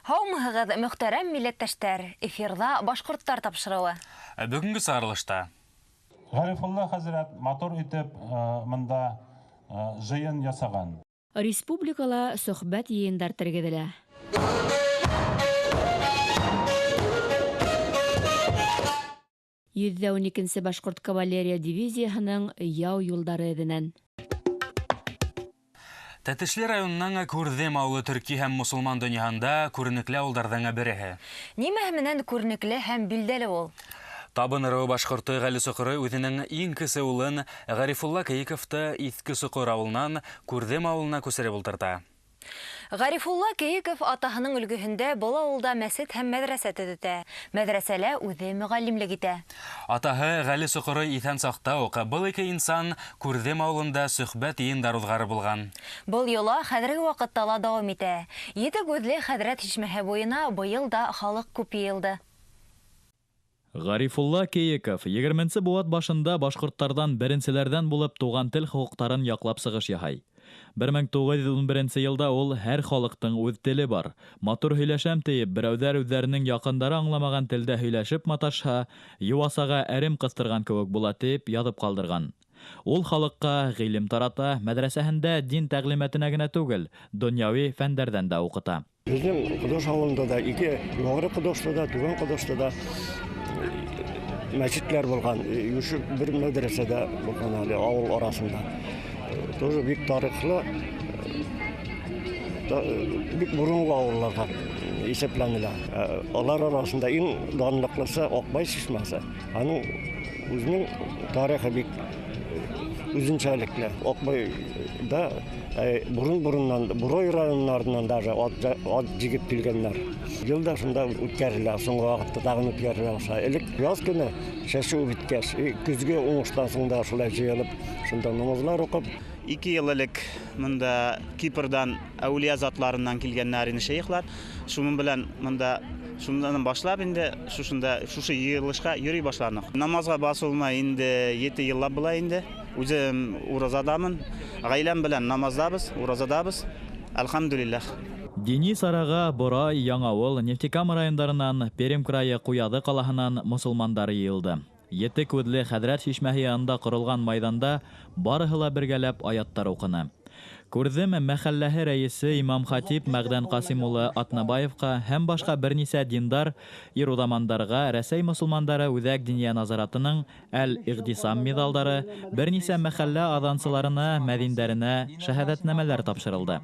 Һаумыһығыҙ, мөхтәрәм милләттәштәр! Эфирҙа «Башҡорттар» тапшырыуы. Бөгөнгө сығарылышта Ғарифулла хәҙрәт матур итеп мында жыйын ясаған. Республикала сөхбәт йыйындар тергеҙелә. 112-нсе башҡорт кавалерия дивизияһының яу юлдары эҙенән. Тәтешле районының Күрҙем ауылы төрки һәм мосолман донъяһында күренекле ауылдарҙың береһе. Нимәһе менән күренекле һәм билдәле ул? Табын ырыуы башҡорто Ғәли Соҡорой үҙенең иң кесе улын Ғарифулла Кейиковты Иҫке Соҡор ауылынан Күрҙем ауылына күсереп ултырта. Ғарифулла Кейиков атаһының өлгөһөндә был ауылда мәсет һәм мәҙрәсә төҙөтә. Мәҙрәсәлә үҙе мөғәллимлек итә. Атаһы Ғәли Соҡорой иҫән саҡта уҡ был ике инсан Күрҙем ауылында сөхбәт йыйындар уҙғары булған. Был йола хәҙерге ваҡытта ла дауам итә. Ете күҙле хәҙрәт шишмәһе буйына быйыл да халыҡ күп йыйылды. Ғарифулла Кейиков 20-нсе быуат башында башҡорттарҙан беренселәрҙән булып туған тел хоҡуҡтарын яҡлап сығыш яһай. 1911 йылда ул һәр халыҡтың үҙ теле бар. Матур һөйләшәм тейеп, берәүҙәр үҙҙәренең яҡындары аңламаған телдә һөйләшеп маташһа, йыуасаға әрем ҡыҫтырған кеүек була тип яҙып ҡалдырған. Ул халыҡҡа ғилем тарата, мәҙрәсәһендә дин тәғлимәтенә генә түгел, донъяуи фәндәрҙән дә уҡыта. Беҙҙең Ҡодош ауылында да, ике юғары Ҡодошта да, түбән Ҡодошта да мәсетләр булған, юшы бер мәҙрәсә дә булған әле ауыл араһында. Тоже бик тарихлы, бик боронғо ауылларға иҫәпләнелә. Алар араһында иң данлыҡлысы Аҡбай шишмәсе. Аның үҙенең тарихы бик үҙенсәлекле. Аҡбайҙа борон-бороннан, Борой районнарынан даже ат егеп килгәндәр. Йыл да шунда үткәрелә, һуңғы ваҡытта тағын үткәрелә башлай. Элек яҙ көнө сәсеү бөткәс, көҙгө уңыштан һуң да шулай йыйылып, шунда намазлар уҡып. 2 йыл элек мында Кипрдан әүлиә затларынан килгәннәр ине шейхлар. Шуның белән мында шундан башлап инде шушында шушы йыйылышҡа йөрөй башланыҡ. Намазға басыуыма инде 7 йыллап була инде. Үҙем уразадамын, ғаиләм белән намаздабыҙ, уразадабыҙ. Әлхәмдүлилләх. Дини сараға Борай, Яңауыл, Нефтекама райондарынан, Пермь крайы Ҡуяҙы ҡалаһынан мосолмандар йыйылды. Ете күҙле хәҙрәт шишмәһе янында ҡоролған майҙанда барыһы ла бергәләп аяттар уҡыны. Күрҙем мәхәлләһе рәйесе имам хатип Мәғдән Ҡасим улы Атнабаевҡа һәм башҡа бер нисә диндар ирудамандарға Рәсәй мосолмандары Үҙәк диния назаратының Әл-Иғтисам миҙалдары, бер нисә мәхәллә аҙансыларына, мәҙиндәренә шәһәҙәтнамәләр тапшырылды.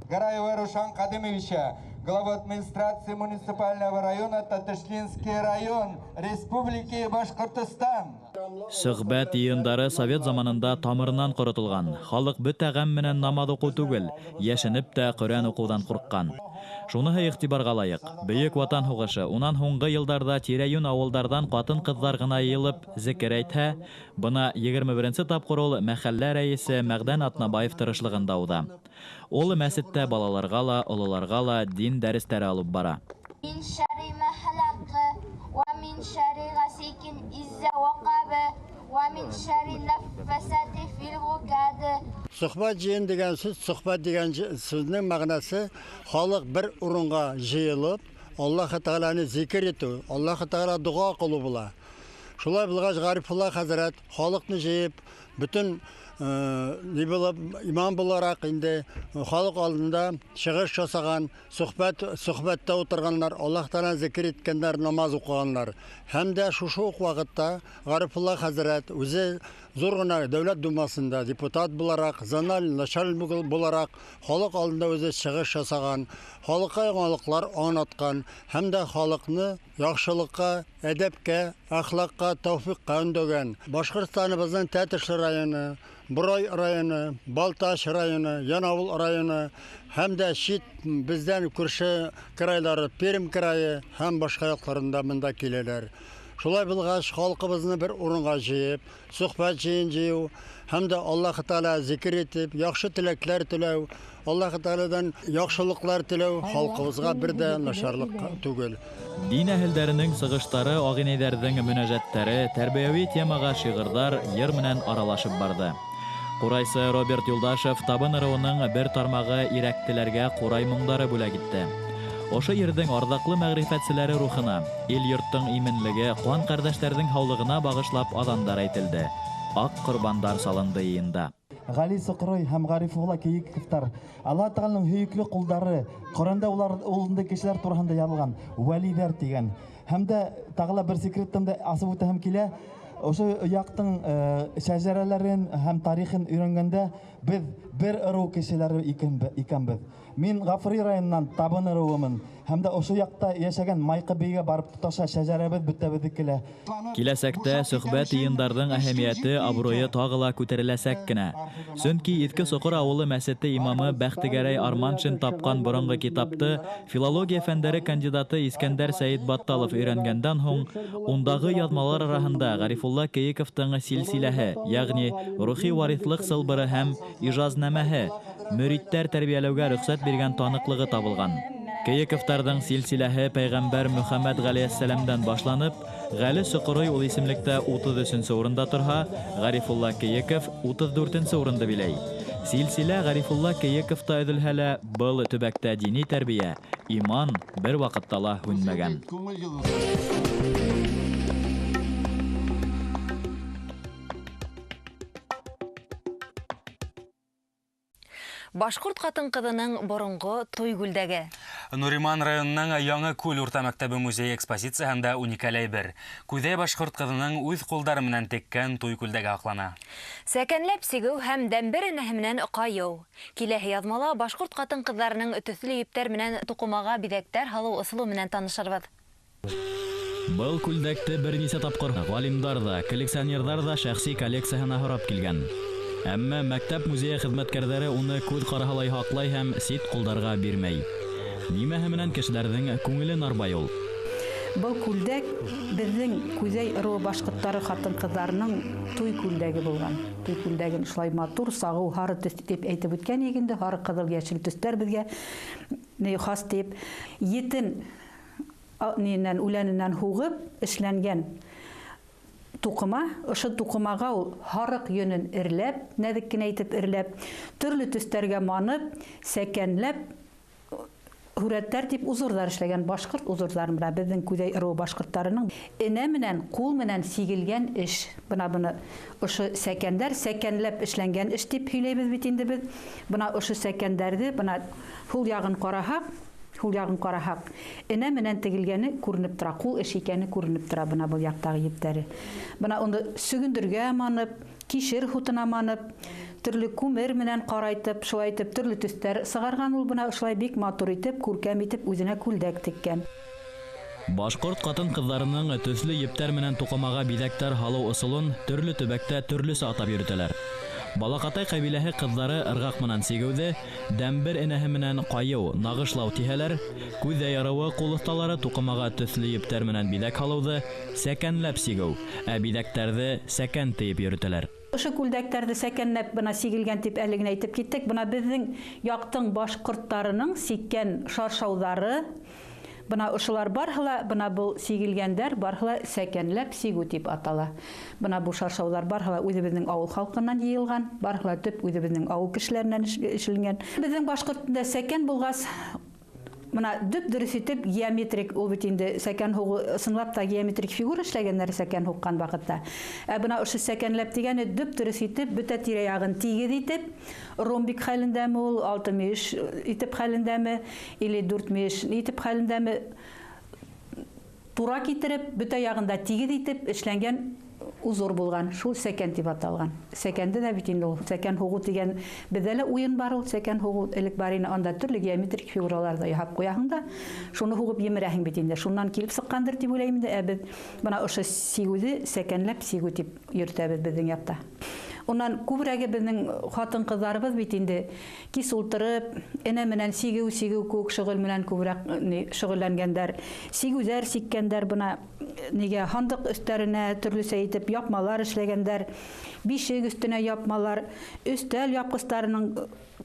Гараева Рушан Кадымовича, главу администрации муниципального района Татышлинский район Республики Башкортостан. Сөхбәт йыйындары совет заманында тамырынан ҡоротолған. Халыҡ бөтә ғәм менән намаҙ уҡыу түгел, йәшенеп тә Ҡөрьән уҡыуҙан ҡурҡҡан. Шуныһы иғтибарға лайыҡ. Бөйөк Ватан һуғышы, унан һуңғы йылдарҙа тирә-йүн ауылдарҙан ҡатын-ҡыҙҙар ғына йыйылып зикер әйтһә, бына 21-нсе тапҡыр ул мәхәллә рәйесе Мәғдән Атнабаев тырышлығында уҙа. Ул мәсеттә балаларға ла, ололарға ла дин дәрестәре алып бара. Мин шәрри мә хәләҡ, вә мин шәрри ғасикин иззә вәҡәб, вә мин шәрри нәффәсәти фил ғуҡәд. Сөхбәт йыйын дигән сүз, сөхбәт дигән сүзнең мәғәнәсе халыҡ бер урынға йыйылып, Аллаһ Тәғәләне зикер итеү, Аллаһ Тәғәлә доға ҡылыу була. Шулай булғас, Ғарифулла хәҙрәт халыҡны йыйып, бөтөн ни булып, имам булараҡ инде халыҡ алдында сығыш ясаған, сөхбәттә ултырғандар, Аллаһ Тәғәләне зикер иткәндәр, намаҙ уҡығандар. Һәм дә шушы уҡ ваҡытта Ғарифулла хәҙрәт үҙе ҙур ғына Дәүләт Думаһында депутат булараҡ, зональ начальник булараҡ халыҡ алдында үҙе сығыш ясаған, халыҡҡа яңылыҡлар аңлатҡан һәм дә халыҡны яҡшылыҡҡа, әҙәпкә, әхлаҡҡа, тәүфиҡҡа өндәгән. Башҡортостаныбыҙҙың Тәтешле районы, Борай районы, Балтас районы, Яңауыл районы һәм дә сит беҙҙән күрше крайлары, Пермь крайы һәм башҡа яҡтарында бында киләләр. Шулай булғас, халҡыбыҙны бер урынға йыйып, сөхбәт йыйын йыйыу һәм дә Аллаһ Тәғәлә зикер итеп, яҡшы теләктәр теләү, Аллаһ Тәғәләдән яҡшылыҡлар теләү халҡыбыҙға бер ҙә насарлыҡ түгел. Дин әһелдәренең сығыштары, ағинәйҙәрҙең мөнәжәттәре, тәрбиәүи темаға шиғырҙар йыр менән аралашып барҙы. Ҡурайсы Роберт Юлдашев табын ырыуының бер тармағы ирәктеләргә ҡурай моңдары бүләк итте. Ошо ерҙең арҙаҡлы мәғрифәтселәре рухына, ил-йорттоң именлеге, ҡан ҡәрҙәштәрҙең һаулығына бағышлап аҙандар әйтелде. Аҡ ҡорбандар салынды йыйында. Ғәли Соҡорой һәм Ғарифулла Кейиковтар Аллаһ Тәғәләнең һөйөклө ҡулдары, Ҡөрьәндә улар улындай кешеләр тураһында яҙылған, вәлиҙәр тигән. Һәм дә тағы ла бер секреттан да асып үтәһем килә. Ошо яҡтың шәжәрәләрен һәм тарихын өйрәнгәндә беҙ бер ырыу кешеләре икәнбеҙ. Мин Ғафури районынан Табын ырыуымын. Һәм дә ошо яҡта йәшәгән Майҡы бейгә барып тоташа шәжәрәбеҙ бөтәбеҙҙеке лә. Киләсәктә сөхбәт йыйындарҙың әһәмиәте, абруйы тағы ла күтәреләсәк кенә. Сөнки Иҫке Соҡор ауылы мәсете имамы Бәхтегәрәй Арманшин тапҡан боронғо китапты филология фәндәре кандидаты Искәндәр Сәйетбатталов өйрәнгәндән һуң, ундағы яҙмалар араһында Ғарифулла Кейиковтың силсиләһе, йәғни рухи вариҫлыҡ сылбыры һәм ижазнамәһе, мөридтәр тәрбиәләүгә рөхсәт биргән таныҡлығы табылған. Кейиковтарҙың силсиләһе пәйғәмбәр Мөхәммәт ғәләйһиссәләмдән башланып, Ғәли Соҡорой ул исемлектә 33-нсе урында торһа, Ғарифулла Кейиков 34-нсе урынды биләй. Силсилә Ғарифулла Кейиковта өҙөлһә лә, был төбәктә дини тәрбиә, иман бер ваҡытта ла һүнмәгән. Башҡорт ҡатын-ҡыҙының боронғо туй күлдәге. Нуриман районының Яңы Күл урта мәктәбе музейы экспозицияһында уникаль әйбер. Күҙәй башҡорт ҡыҙының үҙ ҡулдары менән теккән туй күлдәге һаҡлана. Сәкәнләп сигеү һәм дәмбер энәһе менән ҡайыу. Киләһе яҙмала башҡорт ҡатын-ҡыҙҙарының төҫлө ептәр менән туҡымаға биҙәктәр һалыу ысулы менән танышырбыҙ. Был күлдәкте бер нисә тапҡыр ғалимдар ҙа, коллекционерҙар ҙа шәхси коллекцияһына һорап килгән. Әммә мәктәп музейы хеҙмәткәрҙәре уны күҙ ҡараһылай һаҡлай һәм сит ҡулдарға бирмәй. Нимәһе менән кешеләрҙең күңелен арбай ул? Был күлдәк беҙҙең Күҙәй ырыуы башҡорттары ҡатын-ҡыҙҙарының туй күлдәге булған. Туй күлдәген шулай матур, сағыу, һары төҫ тип әйтеп үткән инде, һары, ҡыҙыл, йәшел төҫтәр беҙгә хас тип. Етен нинән үләненән һуғып эшләнгән туҡыма, ошо туҡымаға ул һарыҡ йөнөн эрләп, нәҙек кенә итеп эрләп, төрлө төҫтәргә манып, сәкәнләп һүрәттәр тип узорҙар эшләгән башҡорт узорҙарын. Бына беҙҙең Күҙәй ырыуы башҡорттарының энә менән, ҡул менән сигелгән эш. Бына быны ошо сәкәндәр, сәкәнләп эшләнгән эш тип һөйләйбеҙ бит инде беҙ. Бына ошо сәкәндәрҙе, бына һул яғын ҡараһаҡ, һул яғын ҡараһаҡ, энә менән тегелгәне күренеп тора, ҡул эш икәне күренеп тора. Бына был яҡтағы ептәре. Бына уны сөгөндөргә манып, кишер һутына манып, төрлө күмер менән ҡарайтып, шулай итеп төрлө төҫтәр сығарған ул. Бына шулай бик матур итеп, күркәм итеп үҙенә күлдәк теккән. Башҡорт ҡатын-ҡыҙҙарының төҫлө ептәр менән туҡымаға биҙәктәр һалыу ысулын төрлө төбәктә төрлөсә атап йөрөтәләр. Балаҡатай ҡәбиләһе ҡыҙҙары ырғаҡ менән сигеүҙе, дәмбер энәһе менән ҡайыу, нағышлау тиһәләр, Күҙәй ырыуы ҡул оҫталары туҡымаға төҫлө ептәр менән биҙәк һалыуҙы сәкәнләп сигеү, ә биҙәктәрҙе сәкән тейеп йөрөтәләр. Ошо күлдәктәрҙе сәкәнләп бына сигелгән тип әле генә әйтеп киттек. Бына беҙҙең яҡтың башҡорттарының сиккән шаршауҙары, бына ошолар барыһы ла, бына был сигелгәндәр барыһы ла сәкәнләп сигеү тип атала. Бына бу шаршауҙар барыһы ла үҙебеҙҙең ауыл халҡынан йыйылған, барыһы ла төп үҙебеҙҙең ауыл кешеләренән эшләнгән. Беҙҙең башҡорт телендә сәкән булғас, бына дөп-дөрөҫ итеп геометрик, ул бит инде сәкән һуғыу ысынлап та геометрик фигура эшләгәндәр сәкән һуҡҡан ваҡытта. Ә бына ошо сәкәнләп тигәне дөп-дөрөҫ итеп бөтә тирә-яғын тигеҙ итеп, ромбик хәлендәме ул, алты мөйөш итеп хәлендәме, или дүрт мөйөш итеп хәлендәме, тура китереп, бөтә яғында тигеҙ итеп эшләнгән узор булған, шул сәкән тип аталған. Сәкәнде дә бит инде ул сәкән һуғыу тигән беҙҙә лә уйын бар ул, сәкән һуғыу элек бар ине, анда төрлө геометрик фигуралар ҙа яһап ҡуяһың да, шуны һуғып емерәһең бит инде. Шунан килеп сыҡҡандыр тип уйлайым инде. Ә беҙ бына ошо сигеүҙе сәкәнләп сигеү тип йөрөтәбеҙ беҙҙең яҡта. Унан күберәге беҙҙең ҡатын-ҡыҙҙарыбыҙ бит инде кис ултырып, энә менән сигеү, сигеү кеүек шөғөл менән күберәк шөғөлләнгәндәр, сигеүҙәр сиккәндәр, бына нигә һандыҡ өҫтәренә төрлөсә итеп япмалар эшләгәндәр, бишек өҫтөнә япмалар, өҫтәл япҡыстарының,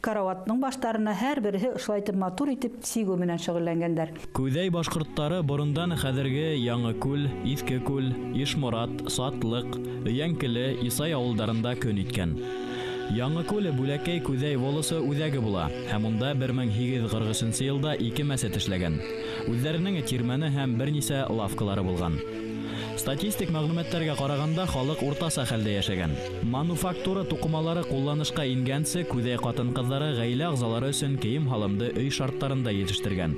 караваттың баштарына һәр береһе ошолай итеп матур итеп сигеү менән шөғөлләнгәндәр. Күҙәй башҡорттары борондан хәҙерге Яңы Күл, Иҫке Күл, Ишморат, Сатлыҡ, Өйәңкеле, Исай ауылдарында көн иткән. Яңыкүл Бүләкәй Күҙәй волосы үҙәге була һәм унда 1843 йылда 2 мәсет эшләгән. Үҙҙәренең тирмәне һәм бер нисә лавкалары булған. Статистик мәғлүмәттәргә ҡарағанда, халыҡ уртаса хәлдә йәшәгән. Мануфактура туҡымалары ҡулланышҡа ингәнсе, Күҙәй ҡатын-ҡыҙҙары ғаилә ағзалары өсөн кейем-һалымды өй шарттарында етештергән.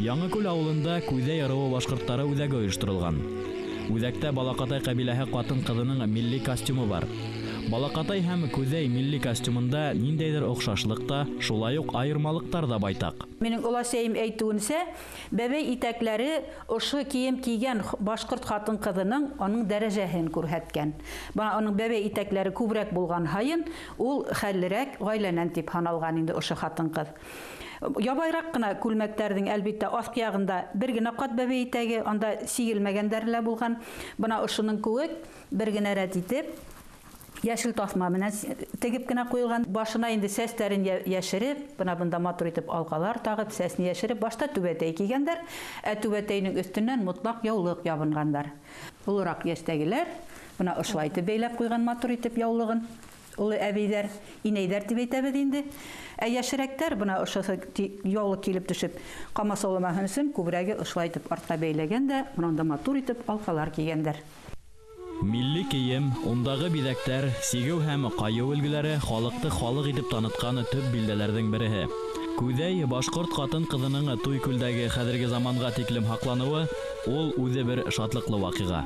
Яңыкүл ауылында Күҙәй ырыуы башҡорттары үҙәге ойошторолған. Үҙәктә Балаҡатай ҡәбиләһе ҡатын-ҡыҙының милли костюмы бар. Балаҡатай һәм Күҙәй милли костюмында ниндәйҙер оҡшашлыҡ та, шулай уҡ айырмалыҡтар ҙа байтаҡ. Минең оләсәйем әйтеүенсә, бәбәй итәкләре ошо кейем кейгән башҡорт ҡатын-ҡыҙының уның дәрәжәһен күрһәткән. Бына уның бәбәй итәкләре күберәк булған һайын, ул хәллерәк ғаиләнән тип һаналған инде ошо ҡатын-ҡыҙ. Ябайыраҡ ҡына күлмәктәрҙең әлбиттә аҫҡы яғында бер генә ҡат бәбәй итәге, анда сигелмәгәндәре лә булған. Бына ошоноң кеүек бер генә рәт итеп йәшел таҫма менән тегеп кенә ҡуйылған. Башына инде сәстәрен йәшереп, бына бында матур итеп алҡалар тағып, сәсен йәшереп, башта түбәтәй кейгәндәр, ә түбәтәйнең өҫтөнән мотлаҡ яулыҡ ябынғандар. Олораҡ йәштәгеләр бына ошолай итеп бәйләп ҡуйған матур итеп яулығын. Оло әбейҙәр, инәйҙәр тип әйтәбеҙ инде. Ә йәшерәктәр бына ошо яулыҡ килеп төшөп ҡамасауламаһын өсөн күберәге ошолай итеп артҡа бәйләгән дә, бына матур итеп алҡалар кейгәндәр. Милли кейем, ундағы биҙәктәр, сигеү һәм ҡайыу өлгөләре халыҡты халыҡ итеп танытҡан төп билдәләрҙең береһе. Күҙәй башҡорт ҡатын-ҡыҙының туй күлдәге хәҙерге заманға тиклем һаҡланыуы ул үҙе бер шатлыҡлы ваҡиға.